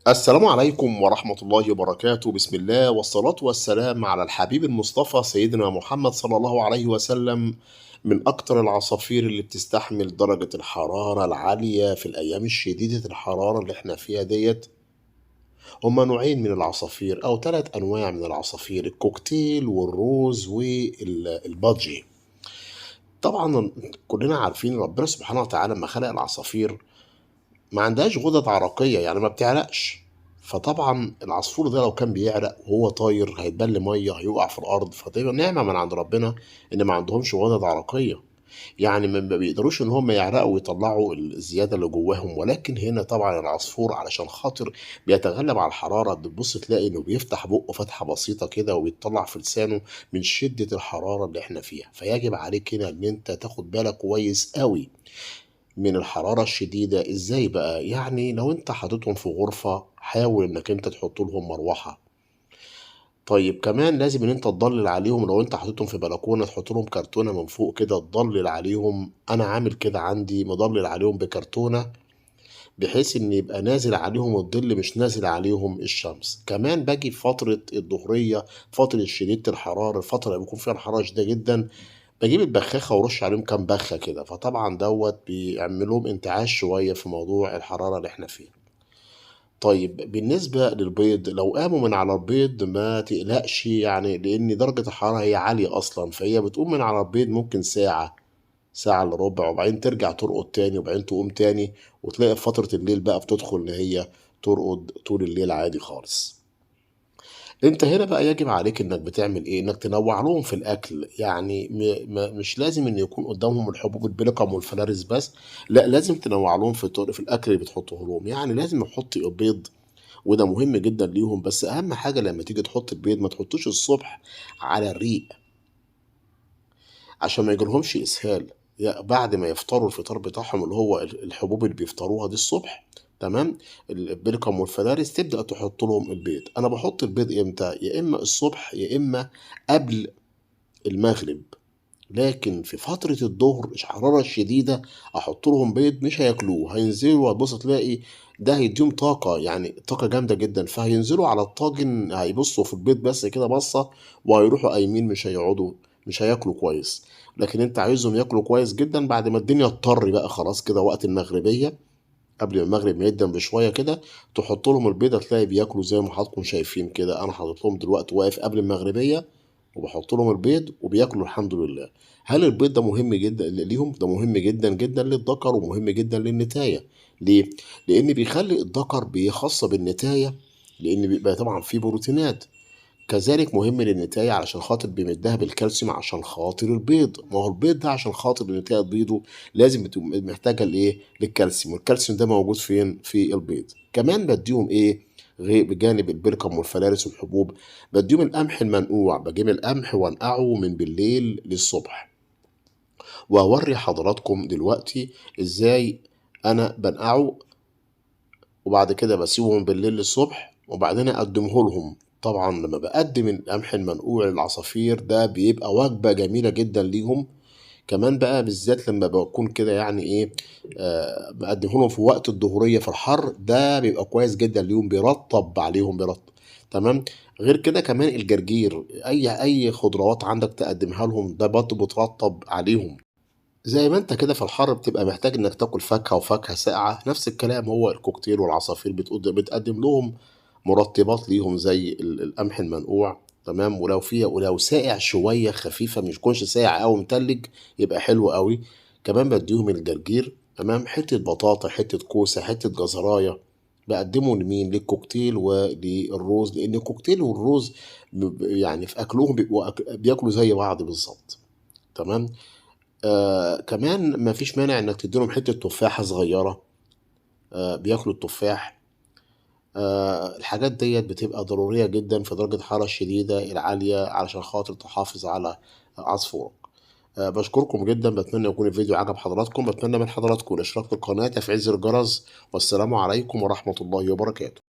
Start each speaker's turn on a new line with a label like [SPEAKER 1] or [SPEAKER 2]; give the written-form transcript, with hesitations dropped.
[SPEAKER 1] السلام عليكم ورحمة الله وبركاته. بسم الله والصلاة والسلام على الحبيب المصطفى سيدنا محمد صلى الله عليه وسلم. من أكتر العصافير اللي بتستحمل درجة الحرارة العالية في الأيام الشديدة الحرارة اللي احنا فيها ديت، هما نوعين من العصافير أو 3 أنواع من العصافير: الكوكتيل والروز وال budgie. طبعا كلنا عارفين ربنا سبحانه وتعالى لما خلق العصافير ما عندهاش غدد عرقية، يعني ما بتعرقش. فطبعا العصفور ده لو كان بيعرق وهو طاير هيتبل مية، هيقع في الارض. فتبقى نعمه من عند ربنا ان ما عندهمش غدد عرقيه، يعني ما بيقدروش ان هم يعرقوا ويطلعوا الزيادة اللي جواهم. ولكن هنا طبعا العصفور علشان خاطر بيتغلب على الحرارة، بتبص تلاقي انه بيفتح بقه فتحه بسيطة كده وبيطلع في لسانه من شده الحرارة اللي احنا فيها. فيجب عليك هنا ان انت تاخد بالك كويس قوي من الحرارة الشديدة. ازاي بقى؟ يعني لو انت حاططهم في غرفة حاول انك انت تحط لهم مروحة. طيب كمان لازم ان انت تضلل عليهم، لو انت حاططهم في بلكونة تحط لهم كرتونة من فوق كده تضلل عليهم. انا عامل كده، عندي مضلل عليهم بكرتونة بحيث ان يبقى نازل عليهم الظل مش نازل عليهم الشمس. كمان باجي في فترة الظهرية، فترة شديدة الحرارة، الفترة اللي بيكون فيها الحرارة شديدة جدا، بجيب البخاخة ورش عليهم كام بخة كده. فطبعا دوت بيعمل لهم انتعاش شوية في موضوع الحرارة اللي احنا فيها. طيب بالنسبة للبيض، لو قاموا من على البيض ما تقلقش، لأن درجة الحرارة هي عالية أصلا، فهي بتقوم من على البيض ممكن ساعة، ساعة إلا ربع، وبعدين ترجع ترقد تاني، وبعدين تقوم تاني، وتلاقي في فترة الليل بقى بتدخل إن هي ترقد طول الليل عادي خالص. انت هنا بقى يجب عليك انك بتعمل ايه؟ انك تنوع لهم في الاكل، يعني مش لازم ان يكون قدامهم الحبوب البلقم والفلارس بس، لا لازم تنوع لهم في الاكل اللي بتحطه لهم. يعني لازم تحط البيض، وده مهم جدا ليهم. بس اهم حاجة لما تيجي تحط البيض ما تحطوش الصبح على الريق عشان ما يجيلهمش اسهال. بعد ما يفطروا الفطار بتاعهم اللي هو الحبوب اللي بيفطروها دي الصبح، تمام، البلقم والفلارس، تبدأ تحط لهم البيض. أنا بحط البيض إمتى؟ يا إما الصبح يا إما قبل المغرب. لكن في فترة الظهر الحرارة الشديدة أحط لهم بيض مش هياكلوه، هينزلوا وهتبص تلاقي ده هيديهم طاقة، يعني طاقة جامدة جدا، فهينزلوا على الطاجن هيبصوا في البيض بس كده بصة وهيروحوا قايمين، مش هيقعدوا، مش هياكلوا كويس. لكن انت عايزهم ياكلوا كويس جدا بعد ما الدنيا تطر بقى خلاص كده وقت المغربية، قبل ما المغرب ما يقدم بشوية كده تحط لهم البيضة، تلاقي بياكلوا زي ما حضراتكم شايفين كده. أنا حاطط لهم دلوقتي واقف قبل المغربية وبحط لهم البيض وبياكلوا الحمد لله. هل البيض ده مهم جدا ليهم؟ ده مهم جدا جدا للذكر ومهم جدا للنتاية. ليه؟ لأن بيخلي الذكر بيخصب النتاية، لأن بيبقى طبعا فيه بروتينات. كذلك مهم للنتاية علشان خاطر بيمدها بالكالسيوم عشان خاطر البيض. ما هو البيض ده عشان خاطر النتاية تبيضه لازم بتبقى محتاجة لإيه؟ للكالسيوم، والكالسيوم ده موجود فين؟ في البيض. كمان بديهم إيه؟ غير بجانب البلقم والفلارس والحبوب، بديهم القمح المنقوع. بجيب القمح وانقعه من بالليل للصبح، وأوري حضراتكم دلوقتي إزاي أنا بنقعه، وبعد كده بسيبه من بالليل للصبح وبعدين أقدمه لهم. طبعا لما بقدم القمح المنقوع للعصافير ده بيبقى وجبة جميلة جدا ليهم. كمان بقى بالذات لما بكون كده يعني ايه، بقدمه لهم في وقت الظهرية في الحر، ده بيبقى كويس جدا ليهم، بيرطب عليهم، بيرطب. تمام. غير كده كمان الجرجير، اي خضروات عندك تقدمها لهم ده برضه بترطب عليهم. زي ما انت كده في الحر بتبقى محتاج انك تاكل فاكهة وفاكهة ساقعة، نفس الكلام هو الكوكتيل والعصافير بتقدم لهم مرطبات ليهم زي القمح المنقوع. تمام. ولو ساقع شوية خفيفة، مش يكونش ساقع أو متلج، يبقى حلو قوي. كمان بديهم الجرجير. تمام. حتة بطاطا، حتة كوسة، حتة جزراية، بقدمه لمين؟ للكوكتيل وللروز، لأن الكوكتيل والروز في أكلهم بيبقوا بياكلوا زي بعض بالظبط. تمام. كمان ما فيش مانع إنك تديلهم حتة تفاحة صغيرة، بياكلوا التفاح. الحاجات ديت بتبقى ضرورية جدا في درجة الحرارة الشديدة العالية علشان خاطر تحافظ على عصفورك. بشكركم جدا، بتمنى يكون الفيديو عجب حضراتكم، بتمنى من حضراتكم الاشتراك في القناة، تفعيل زر الجرس، والسلام عليكم ورحمة الله وبركاته.